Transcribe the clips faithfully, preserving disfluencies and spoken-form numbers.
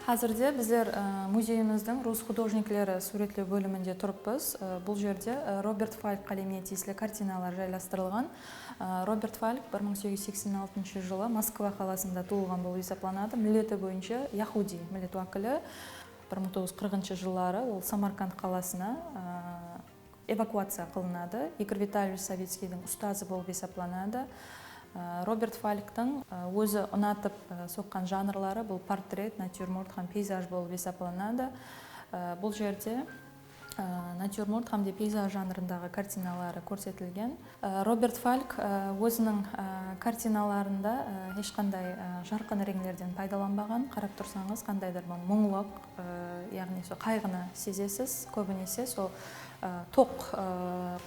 Házirde bizler, e, muzeyimizdiń rus xudojnikleri súwretlew bóliminde turıppız. E, bul jerde, e, Robert Falk qálemine tiyisli kartinalar jaylastırılǵan. E, Robert Falk bir mıń segiz júz seksen altınshı jılı Moskva qalasında tuwılǵan bolıp esaplanadı. Milleti boyınsha yahudiy millet wákili. Bir mıń toǵız júz qırqınshı jılları ol Samarqand qalasına, e, evakuaciya qılınadı. Igor Vitalevich Savickiydiń ustazı bolıp esaplanadı. E, Robert Falktıń, e, ózi unatıp, e, soqqan janrları bul portret, natyurmort hám peyzaj bolıp esaplanadı. E, bul jerde, e, natyurmort hám de peyzaj janrındaǵı kartinaları kórsetilgen. E, Robert Falk, e, óziniń, e, kartinalarında, e, hesh qanday, e, jarqın reńlerden paydalanbaǵan. Qarap tursańız, qandaydır bir muńlıq, e, yaǵnıy sol qayǵını sezesiz. Kóbinese sol, e, toq, e,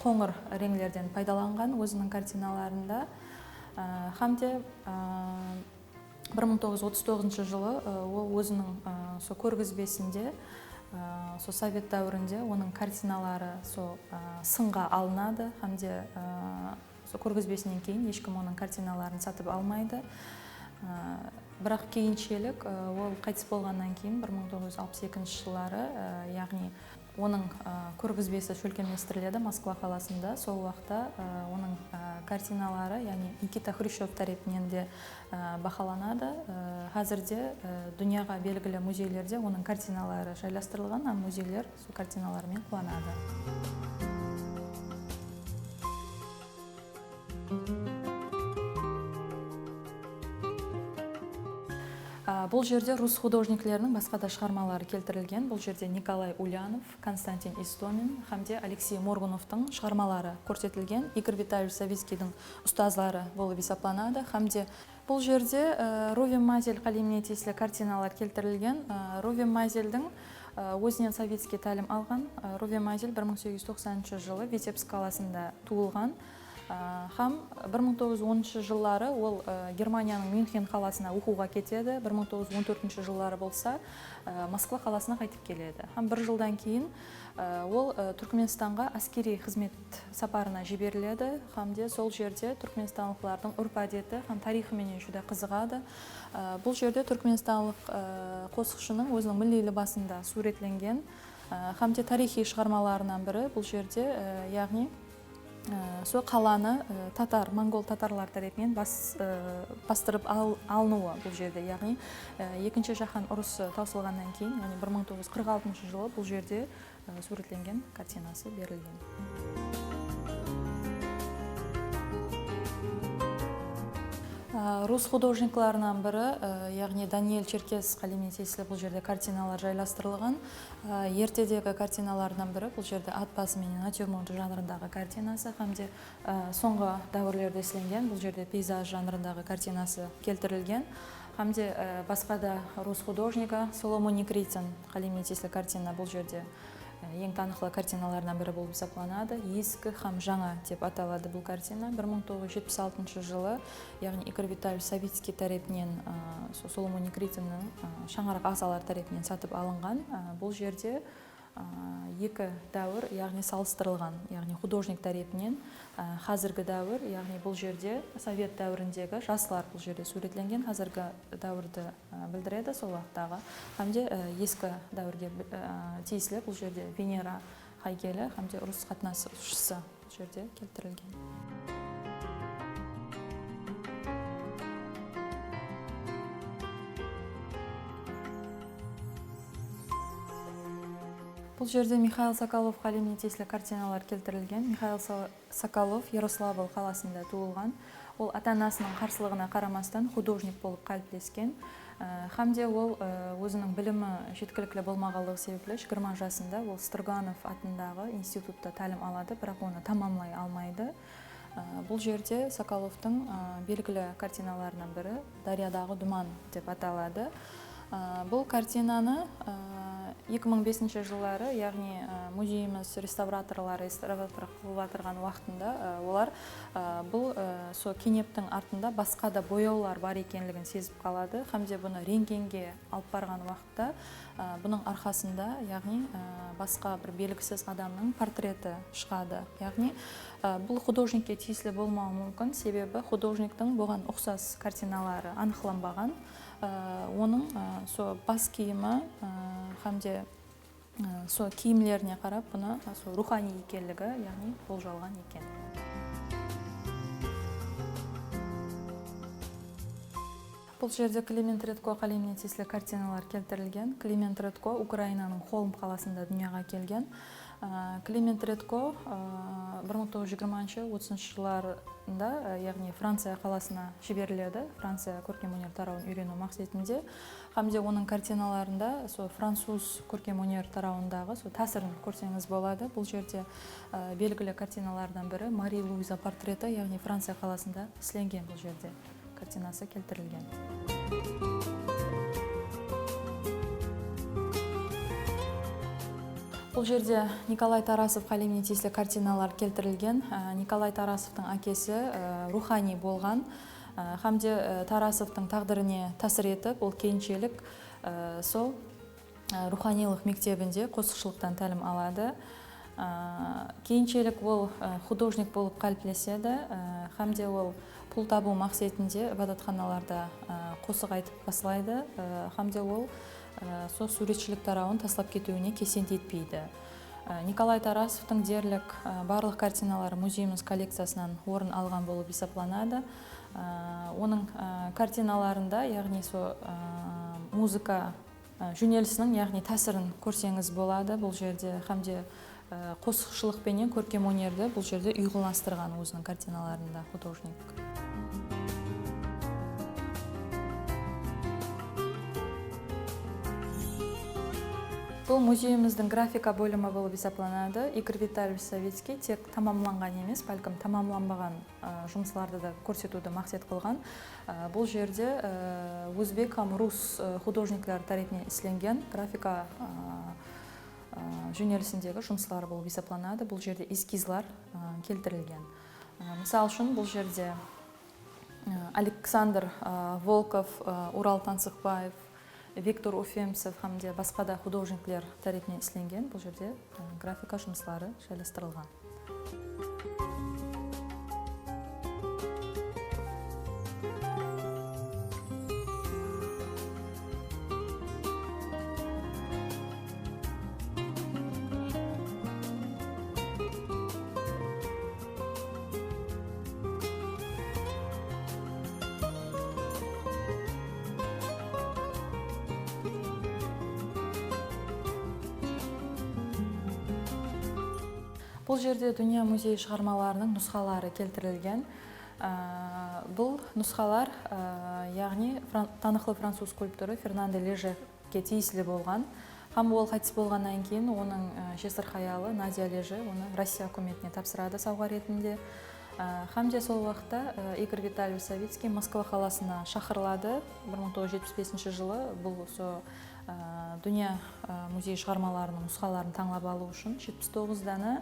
qońır reńlerden paydalanǵan óziniń kartinalarında. E, hám de, e, bir mıń toǵız júz otız toǵızınshı jılı, e, ol óziniń, e, sol kórgizbesinde, e, sol sovet dáwirinde onıń kartinaları sol, e, sınǵa alınadı hám de, e, sol kórgizbesinen keyin hesh kim onıń kartinaların satıp almaydı. E, biraq keyinshelik, e, ol qaytıs bolǵannan keyin bir mıń toǵız júz alpıs ekinshi jılları, e, yaǵnıy onıń, e, kórgizbesi shólkemlestiriledi Moskva qalasında. Sol waqıtta, e, onıń, e, kartinaları, yaǵnıy Nikita Xrushev tárepinen de, e, bahalanadı. E, házirde, e, dúnyaǵa belgili muzeylerde onıń kartinaları jaylastırılǵan hám muzeyler sol kartinalar menen quwanadı. A, bul jerde rus xudojnikleriniń basqa da shıǵarmaları keltirilgen. Bul jerde Nikolay Ulyanov, Konstantin Istomin hám de Aleksey Morgunovtıń shıǵarmaları kórsetilgen. Igor Vitalevich Savickiydiń ustazları bolıp esaplanadı hám de bul jerde, e, Ruven Mazel qálemine tiyisli kartinalar keltirilgen. E, Ruven Mazeldiń, e, ózinen sovetskiy tálim alǵan. E, Ruven Mazel bir mıń segiz júz toqsanınshı jılı Vitebsk qalasında tuwılǵan. A, hám bir mıń toǵız júz onınshı jılları ol, e, Germaniyanıń Myunxen qalasına oqıwǵa ketedi. Bir mıń toǵız júz on tórtinshi jılları bolsa, e, Moskva qalasına qaytıp keledi. Hám bir jıldan keyin, e, ol, e, Túrkmenstanǵa áskeriy xızmet saparına jiberiledi hám de sol jerde túrkmenstanlıqlardıń úrp-ádeti hám tariyxı menen júdá qızıǵadı. E, bul jerde túrkmenstanlıq, e, qosıqshınıń óziniń milliy libasında súwretlengen, e, hám de tariyxıy shıǵarmalarınan biri bul jerde, e, yaǵnıy, e, sol qalanı, e, tatar, mongol tatarlar tárepinen bas-, e, bastırıp al-, alınıwı bul jerde, yaǵnıy, e, Ekinshi jáhán urısı tawsılǵannan keyin, yaǵnıy bir mıń toǵız júz qırq altınshı jılı bul jerde, e, súwretlengen kartinası berilgen. E, rus xudojniklarınan biri, e, yaǵnıy Daniel Cherkes qálemine tiyisli bul jerde kartinalar jaylastırılǵan. Á, ertedegi kartinalarınan biri, bul jerde at bası menen natyurmort janrındaǵı kartinası hám de, á, sońǵı dáwirlerde islengen, bul jerde peyzaj janrındaǵı kartinası keltirilgen. Hám de, á, basqa da rus xudojnigi Solomon Nikritin qálemine tiyisli kartina bul jerde, á, eń tanıqlı kartinalarınan biri bolıp esaplanadı. Eski hám jańa dep ataladı bul kartina. Bir mıń toǵız júz jetpis altınshı jılı Yaǵnıy Igor Vitalevich Savickiy tárepinen, a, so-, Solomon Nikritinniń, a, shańaraq aǵzaları tárepinen satıp alınǵan. A, bul jerde, a, eki dáwir, yaǵnıy salıstırılǵan, yaǵnıy xudojnik tárepinen, a, házirgi dáwir, yaǵnıy bul jerde sovet dáwirindegi jaslar bul jerde súwretlengen, házirgi dáwirdi, a, bildiredi, sol waqıttaǵı. Hám de, a, eski dáwirge, a, tiyisli bul jerde Venera haykeli hám de urıs qatnasıwshısı. Bul jerde keltirilgen. Bul jerde Mixail Sokolov qálemine tiyisli kartinalar keltirilgen. Mixail So-, Sokolov Yaroslavl qalasında tuwılǵan. Ol ata-anasınıń qarsılıǵına qaramastan xudojnik bolıp qáliplesken. Á, hám de ol, á, óziniń bilimi jetkilikli bolmaǵanlıǵı sebepli jigirma jasında ol Struganov atındaǵı institutta tálim aladı, biraq onı tamamlay almaydı. Á, bul jerde Sokolovtıń, á, belgili kartinalarınan biri Dáryadaǵı duman dep ataladı. Á, bul kartinanı, á, eki mıń besinshi jılları, yaǵnıy, á, muzeyimiz restavratorlar restavratorlıq qılıp atırǵan waqtında, á, olar, á, bul, á, so keneptiń artında basqa da boyawlar bar ekenligin sezip qaladı hám de bunı rentgenge alıp barǵan waqıtta, á, bunıń arqasında, yaǵnıy, á, basqa bir belgisiz adamnıń portreti shıǵadı. Yaǵnıy, á, bul xudojnikke tiyisli bolmawı múmkin, sebebi xudojniktiń buǵan uqsas kartinaları anıqlanbaǵan. Onıń, a, so bas kiyimi, a, hám de, a, so kiyimlerine qarap bunı, a, so ruwxaniy ekenligi, yaǵnıy boljalǵan eken. Bul jerde Kliment Redko qálemine tiyisli kartinalar keltirilgen. Kliment Redko Ukrainanıń Xolm qalasında dúnyaǵa kelgen. A, Kliment Redko, a, bir mıń toǵız júz jigirmanshı, otızınshı jıllarında, a, yaǵnıy Franciya qalasına jiberiledi, Franciya kórkem óner tarawın úyreniw maqsetinde. Hám de onıń kartinalarında sol francuz kórkem óner tarawındaǵı sol tásirin kórseńiz boladı. Bul jerde, a, belgili kartinalardan biri Mari Luiza portreti, yaǵnıy Franciya qalasında islengen bul jerde. Kartinası keltirilgen. Bul jerde Nikolay Tarasov qálemine tiyisli kartinalar keltirilgen. Á, Nikolay Tarasovtıń ákesi, á, ruwxaniy bolǵan, á, hám de, á, Tarasovtıń táǵdirine tásir etip, ol keyinshelik, á, sol á, ruwxaniylıq mektebinde qosıqshılıqtan tálim aladı. Á, keyinshelik ol, á, xudojnik bolıp qáliplesedi, á, hám de ol pul tabıw maqsetinde ibadatxanalarda, á, qosıq aytıp baslaydı, á, hám de ol, á, sol súwretshilik tarawın taslap ketiwine kesent etpeydi. Á, Nikolay Tarasovtıń derlik, á, barlıq kartinaları muzeyimiz kollekciyasınan orın alǵan bolıp esaplanadı. Á, onıń, á, kartinalarında, yaǵnıy so, á, muzıka Á, jónelisiniń, yaǵnıy tásirin kórseńiz boladı bul jerde, hám de, á, qosıqshılıq penen kórkem ónerdi bul jerde uyǵınlastırǵan óziniń kartinalarında xudojnik. Bul muzeyimizdiń grafika bólimi bolıp esaplanadı. Igor Vitalevich Savickiy tek tamamlanǵan emes, bálkim tamamlanbaǵan a, jumıslardı da kórsetiwdi maqset qılǵan. A, bul jerde, a, ózbek hám rus, a, xudojnikleri tárepinen islengen grafika, a, a, jónelisindegi jumıslar bolıp esaplanadı. Bul jerde eskizlar, a, keltirilgen. A, mısal ushın, bul jerde, a, Aleksandr, a, Volkov, a, Ural Tansıqbaev, Viktor Ufemsev hám de basqa da xudojnikler tárepinen islengen. Bul jerde, e, grafika jumısları jaylastırılǵan. Bul jerde dúnya muzeyi shıǵarmalarınıń nusqaları keltirilgen. Á, bul nusqalar, á, yaǵnıy fran-, tanıqlı francuz skulptorı Fernando Leje ke tiyisli bolǵan. Hám ol qaytıs bolǵannan keyin onıń, e, jesir hayalı Nadya Leje onı Rossiya húkimetine tapsıradı sawǵa retinde. E, hám de sol waqıtta, e, Igor Vitalevich Savickiy Moskva qalasına shaqırıladı. Bir mıń toǵız júz jetpis besinshi jılı bul usı, e, dúnya, e, muzeyi shıǵarmalarınıń nusqaların tańlap alıw ushın jetpis toǵız dana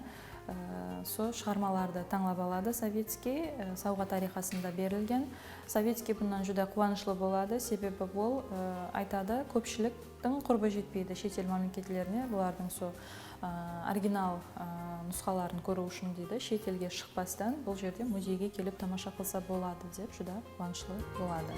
Á, sol shıǵarmalardı tańlap aladı Savickiy, á, sawǵa tariyqasında berilgen. Savickiy bunnan júdá quwanıshlı boladı, sebebi ol, á, aytadı, kópshiliktiń qurbı jetpeydi shet el mámleketlerine bulardıń sol, á, original, á, nusqaların kóriw ushın, deydi. Shet elge shıqpastan bul jerde muzeyge kelip tamasha qılsa boladı, dep júdá quwanıshlı boladı.